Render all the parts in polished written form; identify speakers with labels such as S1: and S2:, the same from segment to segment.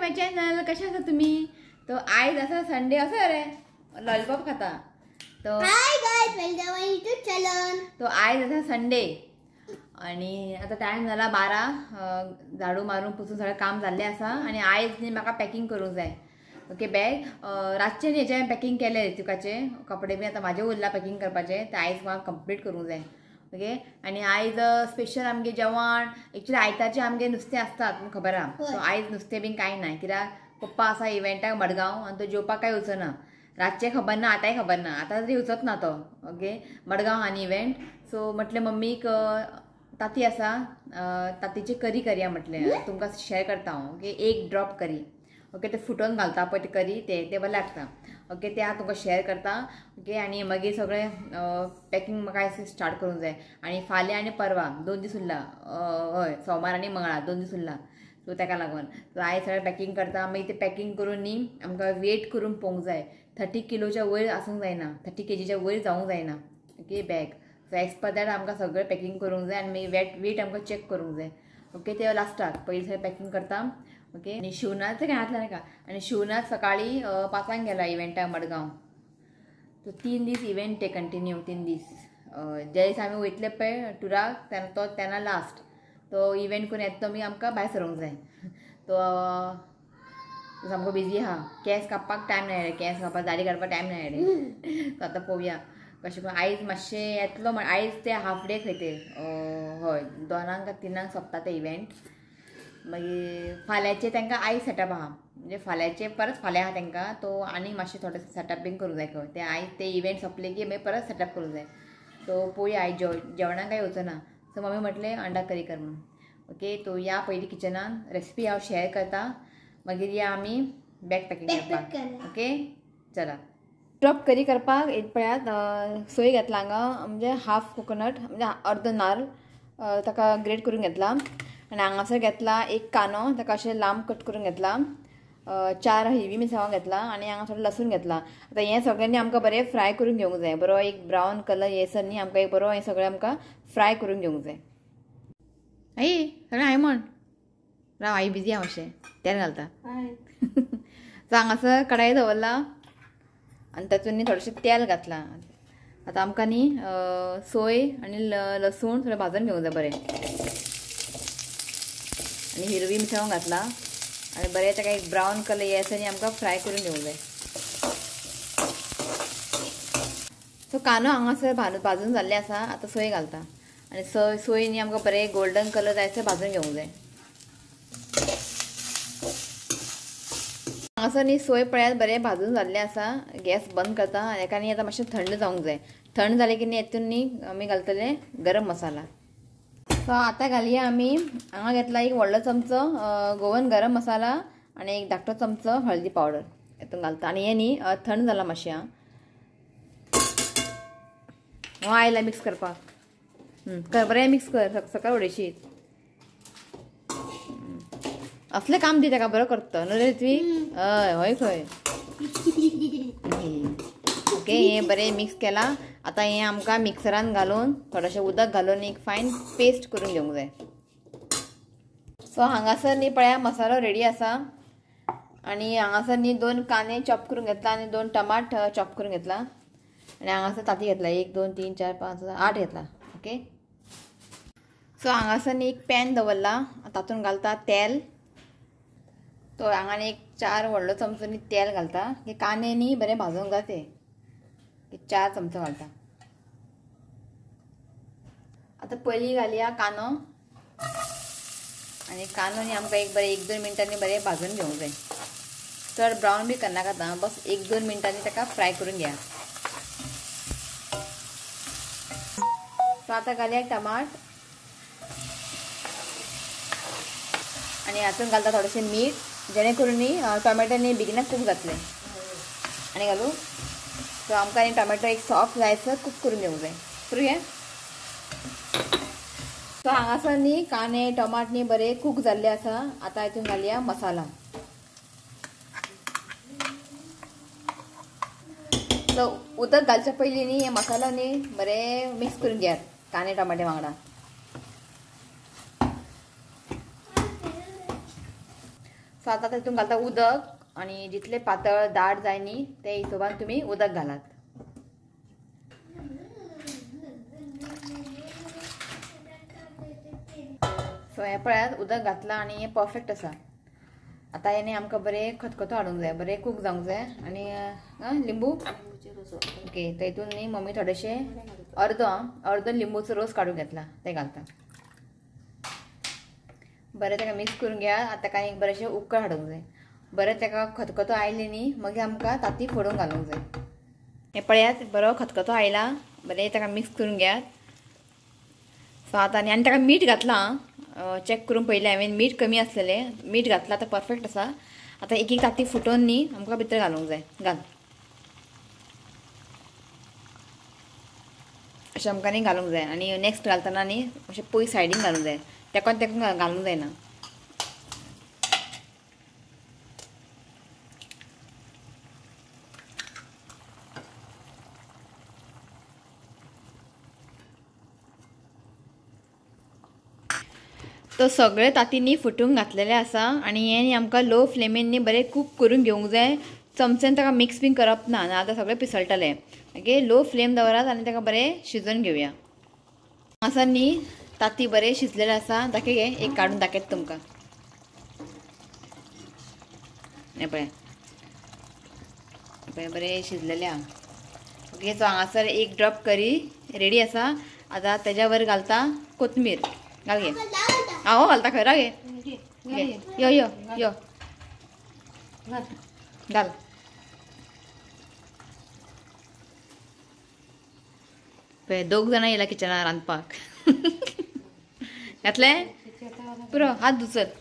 S1: My channel. कशे आसा तुमी? तो आयज आसा संडे आसा रे, लॉलीपॉप खाता. तो
S2: hi guys, welcome my YouTube channel.
S1: तो आयज आसा संडे आणि आता टायम जाला 12. झाडू मारून पुसून सगळें काम जाल्लें आसा आणि आयज न्ही म्हाका पॅकिंग करूंक जाय. ओके बॅग रातचें न्ही हेजें पॅकिंग केलें ऋतिकाचें कपडे बी आतां म्हाजें उरलां पॅकिंग करपाचें, तें आयज म्हाका कंप्लीट करूंक जाय. ओके आनी आयज स्पेशल आमगे जेवण एक्चुअली आयतारचें आमगे नुस्तें आसतात खबर आहा. सो आयज नुस्तें बीन कांय ना कित्याक पप्पा आसा इव्हेंटाक मडगांव आनी तो जेवपाक कांय वचना. रातचें खबर ना, आतांय खबर ना, आतां तरी वचत ना तो. ओके मडगांव आनी इव्हेंट. सो म्हटलें मम्मीक ताती आसा, तातीची करी करया म्हटलें, तुमकां शेअर करता हांव. ओके एक ड्रॉप करी. ओके ते फुटोवन घालता पळय ते करी, ते बरें लागता. ओके ते हांव तुमकां शेअर करता. ओके आनी मागीर सगळें पॅकिंग म्हाका स्टार्ट करूंक जाय. आनी फाल्यां आनी परवा 2 दीस उरला, हय सोमार आनी मंगळार 2 दीस उरला. सो ताका लागून सो आयज सगळें पॅकिंग करता. मागीर तें पॅकिंग करून न्ही आमकां वेट करून पळोवंक जाय. 30 किलोच्या वयर आसूंक जायना, 30 केजीच्या वयर जावंक जायना. Okay bag. So as per that आमकां सगळें पॅकिंग करूंक जाय आनी मागीर वेट आमकां चॅक करूंक जाय. ओके ते लास्टाक पयलीं सगळें पॅकिंग करता. ओके आनी शिवनाथ काय घातला नाका. आनी शिवनाथ सकाळी 5 गेला इव्हेंटाक मडगांव. सो 3 दीस इव्हेंट ते कंटिन्यू 3 दीस. ज्या दिसा आमी वयतले पळय टुराक तेन्ना तो तेन्ना लास्ट तो इव्हेंट करून येता तो मागीर आमकां भायर सरूंक जाय. तो सामको बिजी आहा, केंस कापपाक टायम मेळ्ळे, केंस कापपाक दाडी काडपाक टायम मेळ्ळे. सो आतां पळोवया कशें करून आयज मातशें येतलो म्हण. आयज ते हाफ डे खंय ते, हय 2 काय 3 सोंपता ते इव्हेंट. मागीर फाल्यांचे तांकां आयज सेटअप आहा, म्हणजे फाल्यांचे परत फाल्यां आहा तांकां. तो आनी मातशें थोडें सेटअप बीन करूंक जाय खंय. ते आयज ते इव्हेंट सोंपले की मागीर परत सेटअप करूंक जाय. सो पळोवया आयज जेवणाक कांय वचना. सो मम्मी म्हटलें अंडा करी कर म्हणून. ओके तो या पयलीं किचनान रेसिपी हांव शेअर करता, मागीर या आमी बॅग पॅकिंग करपाक. ओके चला ड्रॉप करी करपाक एक पळयात सोय घेतला हांगा, म्हणजे हाफ कोकोनट म्हणजे अर्द नारळ ताका ग्रेट करून घेतला. आनी हांगासर घेतला एक कांदो, ताका अशें लांब कट करून घेतला. 4 हिरवी मिरसांगो घेतला आनी हांगा थोडें लसूण घेतला. आतां हें सगळें न्ही आमकां बरें फ्राय करून घेवंक जाय. बरो एक ब्रावन कलर येसर न्ही आमकां एक बरो हें सगळें आमकां फ्राय करून घेवंक जाय. आई सगळें आई म्हण राव, आई बिजी आहा मातशें तेल घालता. सो हांगासर कडाई दवरला आनी तातूंत न्ही थोडेशें तेल घातलां. आतां आमकां न्ही सोय आनी लसूण थोडें भाजून घेवंक जाय बरें. आनी हिरवी मिरसांग घातला आनी बरें ताका एक ब्रावन कलर येसर न्ही आमकां फ्राय करून घेवंक जाय. सो कांदो हांगासर भाजून जाल्ले आसा. आतां सोय घालता आनी सोय न्ही आमकां बरें गोल्डन कलर जायसर भाजून घेवंक जाय. हांगासर न्ही सोय पळयात बरें भाजून जाल्लें आसा. गॅस बंद करता आनी हेका न्ही आतां मातशें थंड जावंक जाय. थंड जालें की न्ही हेतून न्ही आमी घालतले गरम मसाला. सो आतां घालया आमी हांगा घेतला एक व्हडलो चमचो गोवन गरम मसाला आनी एक धाकटो चमचो हळदी पावडर हेतून घालता. आनी हें न्ही थंड जाला मातशें. हांव आयला मिक्स करपाक. कर बरें मिक्स कर, सकाळ उडयशीत. असलें काम दी ताका, बरो करता न्हू रे ऋत्वी? हय हय खंय. ओके हें बरें मिक्स केलां. आतां हें आमकां मिक्सरान घालून थोडेशें उदक घालून एक फायन पेस्ट करून घेवंक जाय. सो हांगासर न्ही पळया मसालो रेडी आसा. आनी हांगासर न्ही 2 कांदे चॉप करून घेतला आनी 2 टमाट चॉप करून घेतला. आनी हांगासर तांती घेतला 1 2 3 4 5 8 घेतला. ओके सो हांगासर न्ही एक पॅन दवरला, तातूंत घालता तेल. तो हांगा एक 4 व्हडलो चमचो न्ही तेल घालता. कांदे न्ही बरें भाजूंक जाय ते 4 चमचो घालता. आतां पयलीं घालया कांदो. आनी कांदो न्ही आमकां एक बरें 1-2 मिनटांनी बरें भाजून घेवंक जाय. चड ब्रावन बी करनाका आतां, बस 1-2 मिनटांनी ताका फ्राय करून घेया. सो आतां घालया टमाट आनी हातूंत घालता थोडेशें मीठ, जेणे करून न्ही टोमॅटो न्ही बेगिना कूक जातलें. आनी घालू. सो आमकां न्ही टोमॅटो एक सॉफ्ट जायसर कूक करून घेवंक जाय. करुया. सो हांगासर न्ही कांदे टमाट न्ही बरे कूक जाल्ले आसा. आतां हितून घालया मसाला. सो उदक घालच्या पयलीं न्ही हे मसालो न्ही बरें मिक्स करून घेयात कांदे टमाटे वांगडा. सो आतां तितून घालता उदक आनी जितले पातळ दाट जाय न्ही ते हिशोबान तुमी उदक घालात. सो हें पळयात उदक घातलां आनी हें परफेक्ट आसा. आतां हें न्ही आमकां बरें खतखतो हाडूंक जाय, बरें कूक जावंक जाय. आनी लिंबू ओके तेतून न्ही मम्मी थोडेशें अर्दो अर्दो लिंबूचो रोस काडून घेतला ते घालता. बरें ताका मिक्स करून घेया. आतां ताका एक बरेंशें उकळ हाडूंक जाय. बरें ताका खतखतो आयलें न्ही मागीर आमकां तांती फोडून घालूंक जाय. हें पळयात बरो खतखतो आयला, बरें ताका मिक्स करून घेयात. सो आतां आनी ताका मीठ घातलां, चॅक करून पयलें हांवें, मीठ कमी आसलेलें, मीठ घातलां आतां परफेक्ट आसा. आतां एक एक तांती फुटोवन न्ही आमकां भितर घालूंक जाय. घाल अशें आमकां न्ही घालूंक जाय. आनी नेक्स्ट घालतना न्ही अशें पयस सायडीन घालूंक जाय, तेकोन तेकोन घालूंक जायना. तो सगळे तांतींनी फुटूंक घातलेले आसा आनी हें न्ही आमकां लो फ्लेमीन न्ही बरें कूक करून घेवंक जाय. चमच्यान ताका मिक्स बीन करप ना, नाजाल्यार सगळें पिसळटलें. ओके लो फ्लेम दवरात आनी ताका बरें शिजोवन घेवया. हांगासर न्ही तांती बरें शिजलेलें आसा. दाखय गे एक काडून दाखयता तुमकां. हें पळय पळय बरें शिजलेलें आहा. ओके सो हांगासर एक ड्रॉप करी रेडी आसा. आतां तेज्या वर घालता कोथमीर. घाल गे हांव घालता खंय गे, यो यो यो घाल. पळय दोग जाणां येयला किचनान रांदपाक. घातलें पुरो हात दुसत.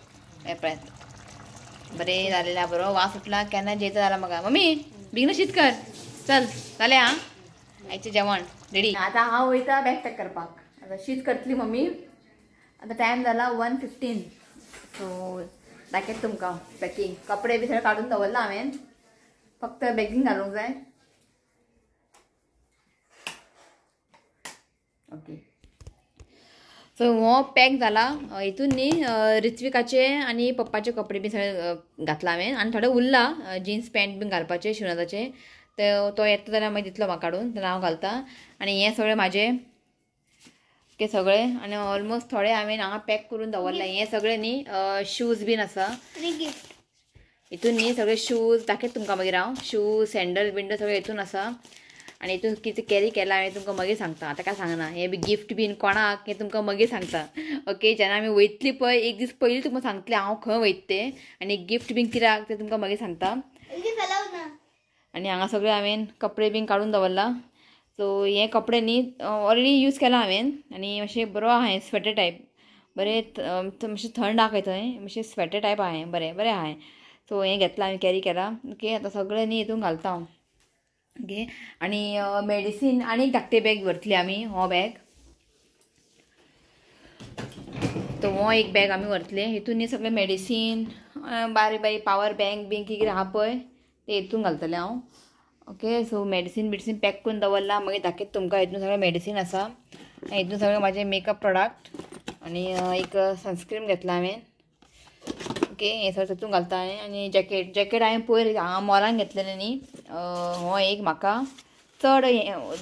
S1: हें पळयात बरें जालें आहा, बरो वास उठला. केन्ना जेयता जाला म्हाका. मम्मी बेगीन शीत कर, चल जालें आं आयचें जेवण रेडी. आतां हांव वयता बॅग पॅक करपाक. आतां शीत करतली मम्मी. आतां टायम जाला 1:15. सो दाखयता तुमकां पॅकिंग. कपडे बी सगळे काडून दवरला हांवें, फक्त बॅगीन घालूंक जाय. ओके सो हो पॅक जाला. हितून न्ही ऋत्विकाचे आनी पप्पाचे कपडे बी सगळे घातला हांवें आनी थोडे उरला जिन्स पॅन्ट बीन घालपाचे शिवनाथाचे, तो येता जाल्यार मागीर दितलो म्हाका काडून, तेन्ना हांव घालता. आनी हें सगळें म्हाजें ओके सगळें. आनी ऑलमोस्ट थोडे हांवें हांगा पॅक करून दवरलां. हें सगळें न्ही शूज बीन आसा हितून न्ही, सगळे शूज दाखयता तुमकां मागीर हांव. शूज सँडल बिंडल सगळें हितून आसा. आनी हितून कितें कॅरी केलां हांवें तुमकां मागीर सांगता, आतां काय सांगना. हें बी गिफ्ट बीन कोणाक हें तुमकां मागीर सांगता. ओके जेन्ना आमी वयतली पळय एक दीस पयलीं तुमकां सांगतलें हांव खंय वयता तें, आनी गिफ्ट बीन कित्याक तें तुमकां मागीर सांगता. आनी हांगा सगळें हांवें कपडे बीन काडून दवरला. सो हे कपडे न्ही ऑलरेडी यूज केला हांवें आनी मातशें बरो आहा स्वेटर टायप, बरें मातशें थंड आहा थंय, मातशें स्वेटर टायप आहा, बरें बरें आहा. सो हें घेतलां हांवें कॅरी केलां. ओके आतां सगळें न्ही हितून घालता हांव. ओके आनी मेडिसीन आनी एक धाकटें बॅग व्हरतली आमी. हो बॅग तो हो एक बॅग आमी व्हरतले. हितून न्ही सगळें मेडिसीन बारीक बारीक पावर बँक बीन कितें आहा पळय तें हितून घालतलें हांव. ओके सो मेडिसीन बिडिसीन पॅक करून दवरलां. मागीर दाखयता तुमकां. हितून सगळें मेडिसीन आसा आनी हितून सगळें म्हाजें मेकअप प्रोडक्ट आनी एक सनस्क्रीन घेतलां हांवें. ओके हें सगळें तितून घालता हांवें. आनी जॅकेट, जॅकेट हांवें पयर हांगा मॉलान घेतलेलें न्ही, हो एक म्हाका चड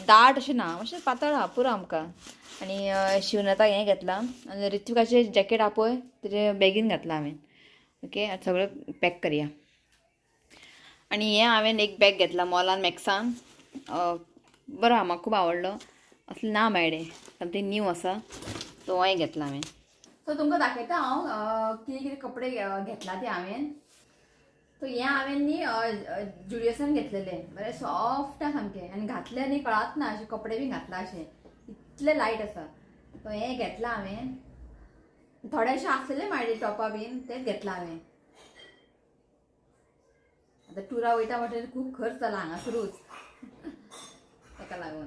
S1: दाट अशें ना, मातशें पातळ आहा पुरो आमकां. आनी शिवनाथाक हें घेतलां आनी ऋत्विकाचें जॅकेट आहा पळय तेजें बॅगीन घातलां हांवें. ओके आतां सगळें पॅक करया. आनी हें हांवें एक बॅग घेतलां मॉलान मॅक्सान, बरो आहा म्हाका खूब आवडलो. असलें ना मेळ्ळें, समथींग न्यू आसा, सो हें घेतलां हांवें. सो तुमकां दाखयता हांव कितें कितें कपडे घेतला ते हांवें. सो हें हांवें न्ही जुडियोसान घेतलेलें, बरें सॉफ्ट आसा सामकें आनी घातलें न्ही कळत ना, अशें कपडे बी घातला अशें इतलें लायट आसा. सो हें घेतलां हांवें. थोडेशें आसलेलें म्हाजे टॉपा बीन तेंच घेतलां हांवें. आतां टुरा वयता म्हणटकीर खूब खर्च जाला हांगासरूच, ताका लागून.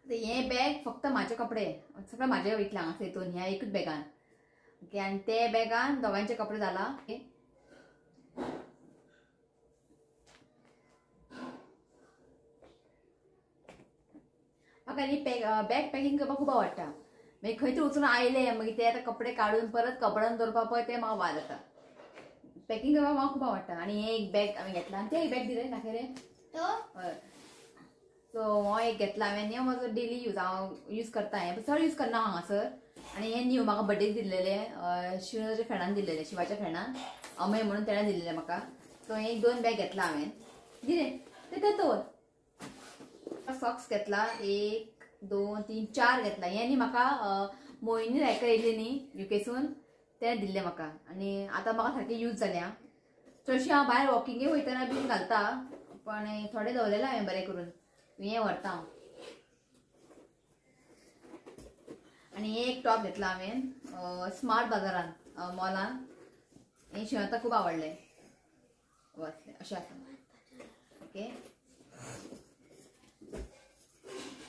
S1: आतां हें बॅग फक्त म्हाजे कपडे सगळे म्हाजे वयतले हांगासर हितून ह्या एकूच बॅगान. ओके आनी ते बॅगान दोगांयचे कपडे जाला. म्हाका न्ही बॅग पॅकिंग करपाक खूब आवडटा. मागीर खंय तरी वचून आयले मागीर ते आतां कपडे काडून परत कपड्यान दवरपा पळय ते म्हाका वाज जाता. पॅकिंग करपाक म्हाका खूब आवडटा. आनी हें एक बॅग हांवें घेतलां आनी तें एक बॅग दिलें दाखयलें. हय, सो हो एक घेतला हांवें. हें म्हजो डेली यूज, हांव यूज करता हें, चड यूज करना हांगासर. आनी हें न्यू म्हाका बड्डेक दिल्लेलें, शिवाच्या फ्रेंडान दिल्लेलें, शिवाच्या फ्रेंडान अमय म्हणून तेणें दिल्लेलें म्हाका. सो हें एक 2 बॅग घेतला हांवें. दिलें ते दवर. सॉक्स घेतला 1 2 3 4 घेतला. हें न्ही म्हाका मोहिनी रायकर येयली न्ही युकेसून, तेणें दिल्लें म्हाका. आनी आतां म्हाका सारकें यूज जालें. चडशी हांव भायर वॉकिंगेक वयतना बीन घालता, पण थोडे दवरलेले हांवें बरें करून, हें व्हरता हांव. आनी हें एक टॉप घेतला हांवें स्मार्ट बाजारान मॉलान. हें शिवता खूब आवडलें, बसलें अशें आसा. ओके,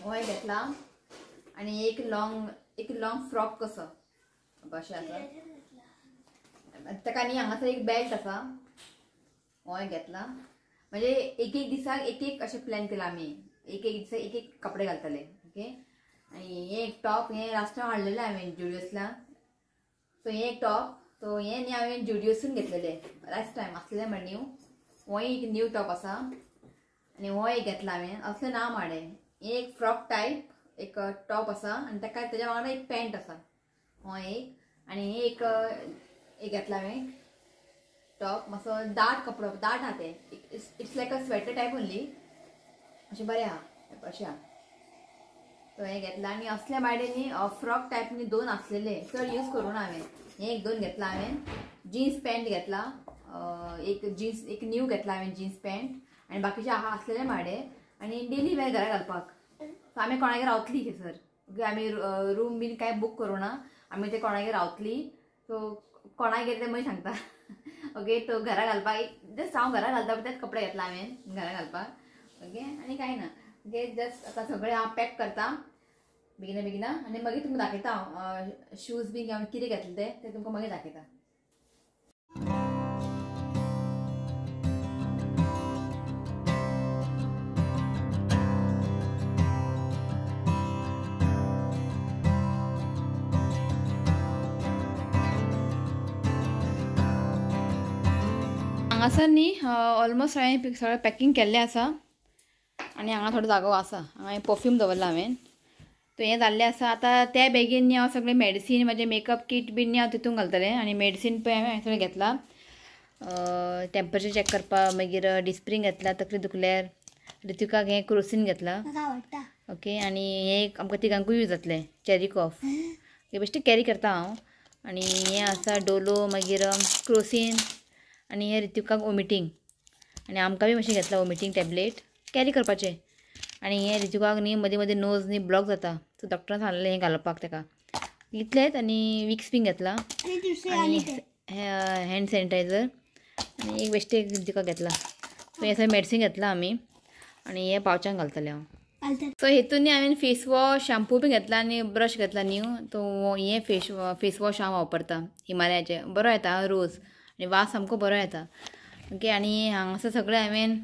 S1: हो एक घेतला. आनी एक लॉंग फ्रॉक कसो अशें आसा. ताका न्ही हांगासर एक बेल्ट आसा, हो एक घेतला. म्हणजे एक एक दिसाक एक एक अशें प्लॅन केला आमी, एक एक दिसाक एक एक कपडे घालतले. ओके, आनी हें एक टॉप हें लास्ट टायम हाडलेलें हांवें जुडियोसल्यान. सो हें एक टॉप, सो हें न्ही हांवें जुडियोसून घेतलेलें लास्ट टायम आसलेलें म्हण न्यू. हो एक न्यू टॉप आसा. आनी हो एक घेतला हांवें, असलें नांव हाडलें. हें एक फ्रॉक टायप एक टॉप आसा आनी ताका तेज्या वांगडा एक पॅन्ट आसा, हो एक. आनी हें एक एक घेतला हांवें टॉप, मातसो दाट कपडो, दाट आहा तें, it's like a sweater type only, अशें बरें आहा अशें आहा. सो हें घेतलां. आनी असल्या बायडे न्ही फ्रॉक टायप न्ही 2 आसलेले, चड यूज करूं ना हांवें. हें एक 2 घेतला हांवें. जीन्स पॅन्ट घेतला एक, जीन्स एक न्यू घेतला हांवें जीन्स पॅन्ट. आनी बाकीचे आहा आसलेले माडे. आनी डेली वेर घरा घालपाक. सो आमी कोणागेर रावतली थंयसर, ओके, आमी रूम बीन कांय बूक करूं ना, आमी ते कोणागेर रावतली. सो कोणागेर तें मागीर सांगता. ओके, तो घरा घालपाक जस्ट हांव घरा घालता तेच कपडे घेतला हांवें घरा घालपाक. ओके, आनी कांय ना. ओके, जस्ट आतां सगळें हांव पॅक करता बेगिना बेगिना आनी मागीर तुमकां दाखयता हांव शूज बीन हांवें कितें घेतलें तें तुमकां मागीर दाखयता. हांगासर न्ही ऑलमोस्ट हांवें सगळें पॅकिंग केल्लें आसा. आनी हांगा थोडो जागो आसा, हांगा परफ्यूम दवरला हांवें. तो हें जाल्लें आसा. आतां त्या बॅगीन न्ही हांव सगळें मेडिसीन, म्हाजें मेकअप किट बीन न्ही हांव तितून घालतलें. आनी मेडिसीन पळय हांवें सगळें घेतलां, टेम्परेचर चॅक करपाक, मागीर डिस्प्रीन घेतला तकली दुखल्यार, ऋतिकाक हें क्रोसीन घेतलां. ओके, आनी हें एक आमकां तिगांकूय यूज जातलें, चेरी कॉफ हें बेश्टें कॅरी करता हांव. आनी हें आसा डोलो, मागीर क्रोसीन, आनी हें ऋतिकाक वॉमिटींग, आनी आमकां बी मातशें घेतलां वॉमिटींग टॅबलेट कॅरी करपाचें. आनी हें ऋतिकाक न्ही मदीं मदीं नोज न्ही ब्लॉक जाता, सो डॉक्टरान सांगलें हें घालपाक ताका, इतलेंच. आनी विक्स बीन घेतला, आनी हँड सॅनिटायझर, आनी एक बेश्टें ऋतिकाक घेतला. सो हें सगळें मेडिसीन घेतलां आमी. आनी हें पावचान घालतलें हांव. सो हेतून न्ही हांवें फेस वॉश, शॅम्पू बी घेतला आनी ब्रश घेतला न्यू. तो हें फेस वॉश हांव वापरता हिमालयाचें, बरो येता रोज आनी वास सामको बरो येता. ओके, आनी हांगासर सगळें हांवें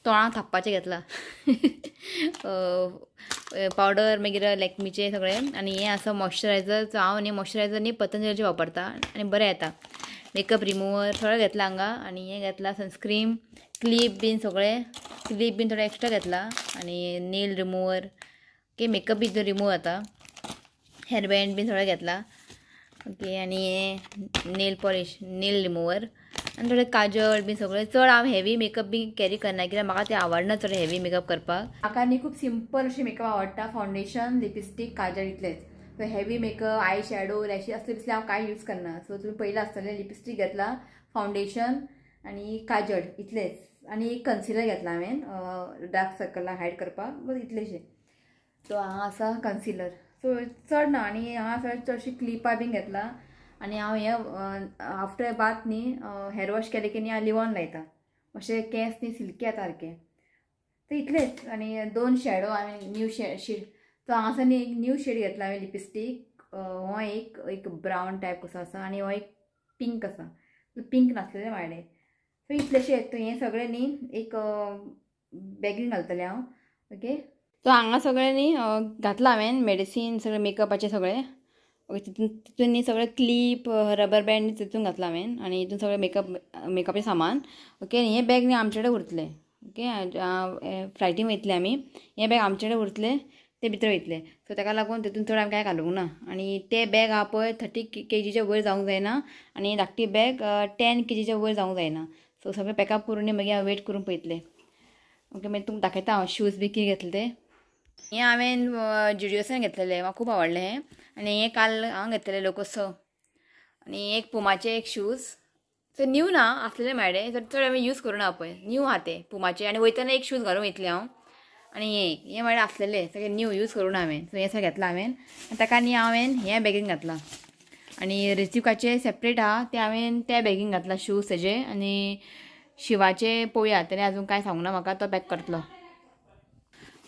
S1: तोंडाक थापपाचें घेतलां, पावडर, मागीर लॅक्मीचें सगळें. आनी हें आसा मॉइश्चरायझर. सो हांव न्ही मॉइश्चरायझर न्ही पतंजलीचें वापरता आनी बरें येता. मेकअप रिमुवर सगळें घेतलां हांगा. आनी हें घेतलां सनस्क्रीन, क्लीप बीन सगळें, क्लीप बीन थोडें एक्स्ट्रा घेतलां. आनी नेल रिमुवर, ओके, मेकअप बी रिमूव जाता. हेअरबँड बीन सगळें घेतलां. ओके, आनी हें नेल पॉलिश, नेल रिमुवर, आनी थोडें काजळ बी सगळें. चड हांव हेवी मेकअप बी कॅरी करना, कित्याक म्हाका तें आवडना चड हेवी मेकअप करपाक. म्हाका न्ही खूब सिंपल अशें मेकअप आवडटा, फावंडेशन, लिपस्टीक, काजळ इतलेंच. So heavy makeup, eye shadow, lashes असले बिसले हांव कांय यूज करना. सो तुमी पयलें आसतलें, लिपस्टीक घेतला, फावंडेशन आनी काजळ इतलेंच. आनी एक कन्सिलर घेतला हांवें डार्क सर्कलाक हायड करपाक, बस इतलेशें. सो हांगा आसा कन्सिलर, सो चड ना. आनी हांगा चडशी क्लिपां बीन घेतला. आनी हांव हें आफ्टर बाथ न्ही हेअर वॉश केलें की न्ही हांव लिवॉन लायता, मातशें केंस न्ही सिल्की येता सारकें. तर इतलेंच. आनी 2 शेडो हांवें न्यू शेड, सो हांगासर न्ही एक न्यू शेड घेतला हांवें लिपस्टीक, हो एक एक ब्रावन टायप कसो आसा आनी हो एक पिंक आसा, पिंक नासलेलें म्हाजे. सो इतलेशें. हें सगळें न्ही एक बॅगीन घालतलें हांव. ओके, सो हांगा सगळें न्ही घातलां हांवें मेडिसीन सगळें मेकअपाचें सगळें. ओके, तितून तितून न्ही सगळें क्लीप रबर बँड तितून घातलां हांवें आनी हितून सगळें मेकअपाचें सामान. ओके, हें बॅग न्ही आमचे कडेन उरतलें. ओके, फ्लायटीन वयतले आमी, हें बॅग आमचे कडेन उरतलें, तें भितर वयतलें. सो ताका लागून तितून चड आमी कांय घालूंक ना. आनी ते बॅग आहा पळय 30 केजीच्या वयर जावंक जायना आनी धाकटी बॅग 10 केजीच्या वयर जावंक जायना. सो सगळें पॅकअप करून मागीर हांव वेट करून पळयतलें. ओके, मागीर तुमकां दाखयता हांव शूज बी कितें घेतले ते. हें हांवें जुडियोसान घेतलेलें, म्हाका खूब आवडलें हें. आनी हें काल हांव घेतलेलें लोकोसो. आनी एक पुमाचे एक शूज, ते न्यू ना आसलेले म्हाजे, चड हांवें यूज करूं ना पळय, न्यू आहा ते पुमाचे. आनी वयतना एक शूज घालून वयतलें हांव. आनी हें हें म्हाजे आसलेलें सगळें न्यू, यूज करूं ना हांवें. सो हें सगळें घेतलां हांवें आनी ताका न्ही हांवें हें बॅगीन घातलां. आनी ऋतिकाचें सेपरेट आहा तें हांवें त्या बॅगीन घातलां शूज तेजे. आनी शिवाचे पळोवया, तेणें अजून कांय सांगूं ना म्हाका, तो पॅक करतलो.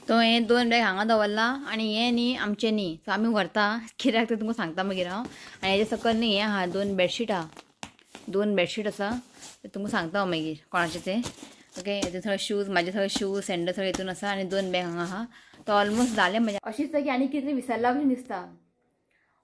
S1: तो हें 2 बॅग हांगा दवरलां आनी हें न्ही आमचें न्ही, सो आमी व्हरता कित्याक तें तुमकां सांगता मागीर हांव. आनी हेजे सकयल न्ही हें आहा 2 बेडशीट आहा, 2 बेडशीट आसा, तें तुमकां सांगता हांव मागीर कोणाचें तें. ओके, हेतून सगळे शूज, म्हाजे सगळे शूज सँडल सगळे हितून आसा आनी 2 बॅग हांगा आहा. तो ऑलमोस्ट जालें म्हजें. अशीच की आनी कितें विसरलां कशें दिसता.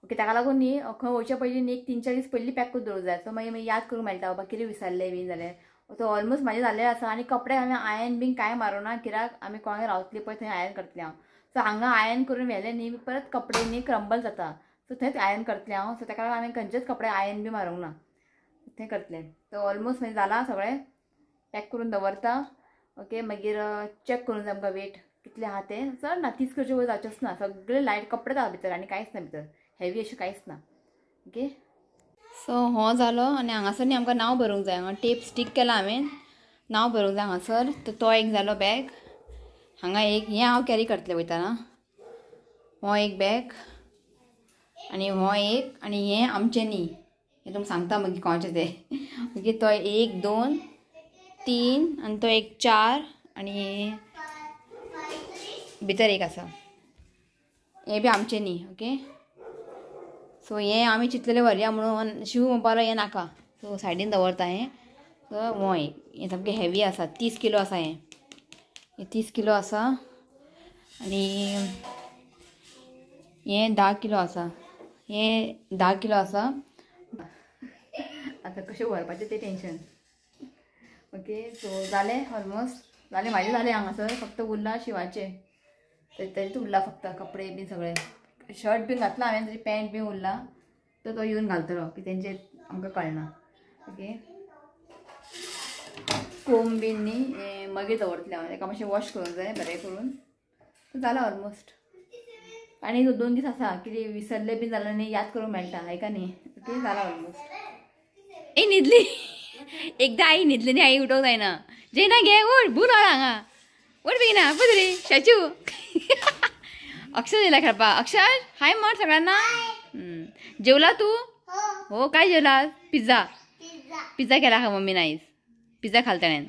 S1: ओके, ताका लागून न्ही खंय वचच्या पयलीं न्ही एक 3-4 दीस पयलीं पॅक करून दवरूंक जाय. सो मागीर मागीर याद करूंक मेळटा बाबा कितें विसरलें बीन जाल्यार. सो ऑलमोस्ट म्हाजें जाल्लें आसा. आनी कपडे हांवें आयन बीन कांय मारूं ना, कित्याक आमी कोणाक रावतली पळय थंय आयन करतलें हांव. सो हांगा आयन करून व्हेलें न्ही परत कपडे न्ही क्रंबल जाता, सो थंयच आयन करतलें हांव. सो ताका लागून हांवें खंयचेच कपडे आयन बी मारूंक ना, थंय करतलें. सो ऑलमोस्ट मागीर जालां सगळें पॅक करून दवरता. ओके, मागीर चॅक करूंक जाय आमकां वेट कितलें आहा तें. चड ना, 30 किलोचे वयर जावचेंच ना, सगळे लायट कपडे आहा भितर आनी कांयच ना भितर, हेवी अशें कांयच ना. ओके, सो हो जालो. आनी हांगासर न्ही आमकां नांव बरोवंक जाय, हांगा टेप स्टीक केला हांवें, नांव बरोवंक जाय हांगासर. तर तो एक जालो बॅग, हांगा एक हें हांव कॅरी करतलें वयतना, हो एक बॅग आनी हो एक. आनी हें आमचें न्ही, हें तुमकां सांगता मागीर कोणाचें तें. ओके, तो 1 2 3 आनी तो एक 4 आनी भितर एक आसा, हें बी आमचें न्ही. ओके, सो हें आमी चिंतलेलें व्हरया म्हणून शिव म्हणपालो हें नाका, सो सायडीन दवरता हें. सो हो एक हें सामकें हेवी आसा, 30 किलो आसा हें, हें 30 किलो आसा. आनी हें 10 किलो आसा, हें 10 किलो आसा. आतां कशें व्हरपाचें तें टेंशन. ओके, सो जालें ऑलमोस्ट जालें म्हाजें जालें हांगासर, फक्त उरलां शिवाचें, तेजेच उरलां फक्त कपडे बीन सगळे, शर्ट बीन घातला हांवें, तरी पॅन्ट बीन उरला, तर तो येवन घालतलो की तेंचे आमकां कळना. ओके, कोम बीन न्ही मागीर दवरतलें हांव, ताका मातशें वॉश करूंक जाय बरें करून. जालां ऑलमोस्ट. आनी 2 दीस आसा, कितें विसरलें बीन जाल्यार न्ही याद करूंक मेळटा, हाय न्ही. ओके, जालां ऑलमोस्ट. ए न्हिदली, एकदां आई न्हिदली न्ही, आई उठोवंक जायना. जेना घे उठ, भूल हांगा, उठ बेगिना, पळय तरी शॅचू. अक्षर येयला खेळपाक. अक्षर हाय म्हण सगळ्यांना. जेवला तू? हो. काय जेवला? पिझ्झा. पिझ्झा केला का मम्मी? नाईस पिझ्झा खाल ताणें.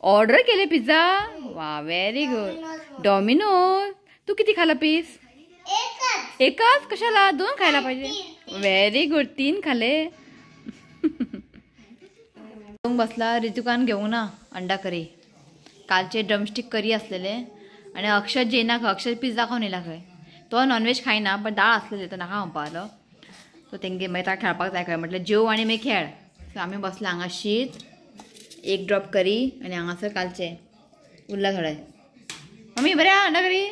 S1: ऑर्डर केले पिझ्झा? वा, व्हेरी गुड. डॉमिनोज. तू किती खाला पीस? एकच? कशाला, 2 खायला पाहिजे. व्हेरी गुड, 3 खाले. बसला ऋतुकान घेवंक ना अंडा करी, कालचे ड्रमस्टीक करी आसलेले. आनी अक्षर जेना खंय, अक्षर पिझ्झा खावन येयला खंय. तो नॉनव्हेज खायना पण दाळ आसलेले तो नाका म्हणपालो. सो तेंगे मागीर ताका खेळपाक जाय खंय, म्हटलें जेव आनी मागीर खेळ. सो आमी बसला हांगा शीत, 1 ड्रॉप करी आनी हांगासर कालचे उरला थोडे. मम्मी बरें आहा अंडा करी?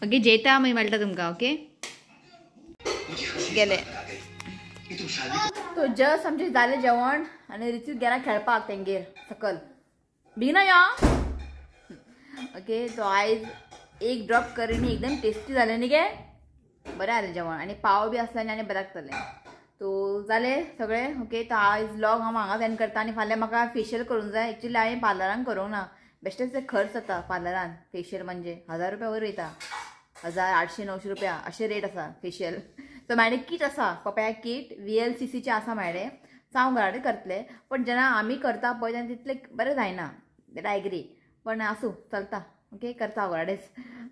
S1: ओके, जेयता मागीर मेळटा तुमकां. ओके, गेले. तो जस्ट आमचें जालें जेवण आनी ऋतू गेला खेळपाक तेंगेर सकल. बेगिना यो. ओके, तो आयज 1 ड्रॉप करी न्ही एकदम टेस्टी जालें न्ही गे, बरें जालें जेवण. आनी पाव बी आसले आनी बऱ्याक जालें. तो जालें सगळें. ओके, तो आयज व्लॉग हांव हांगाच एंड करता. आनी फाल्यां म्हाका फेशियल करूंक जाय. एक्चुली हांवें पार्लरान करूंक ना, बेश्टेच ते खर्च जाता पार्लरान. फेशियल म्हणजे 1000 रुपया वयर वयता, 1000 800 900 रुपया अशें रेट आसा फेशियल. सो म्हाजे किट आसा, पपाया किट VLCCचें आसा म्हाजे, सो हांव घरा कडेन करतलें. पण जेन्ना आमी करता पळय तेन्ना तितलें बरें जायना, that I agree, पण आसूं चलता. ओके, करता हांव घरा कडेन.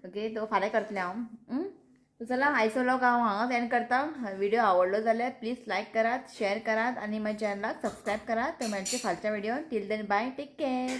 S1: ओके, तो फाल्यां करतलें हांव. चला आयचो व्लॉग हांव हांगाच एंड करता. व्हिडिओ आवडलो जाल्यार प्लीज लायक करात, शेअर करात आनी म्हज्या चॅनलाक सबस्क्रायब करात. तर मेळचे फालच्या व्हिडिओन. Till then bye, take care.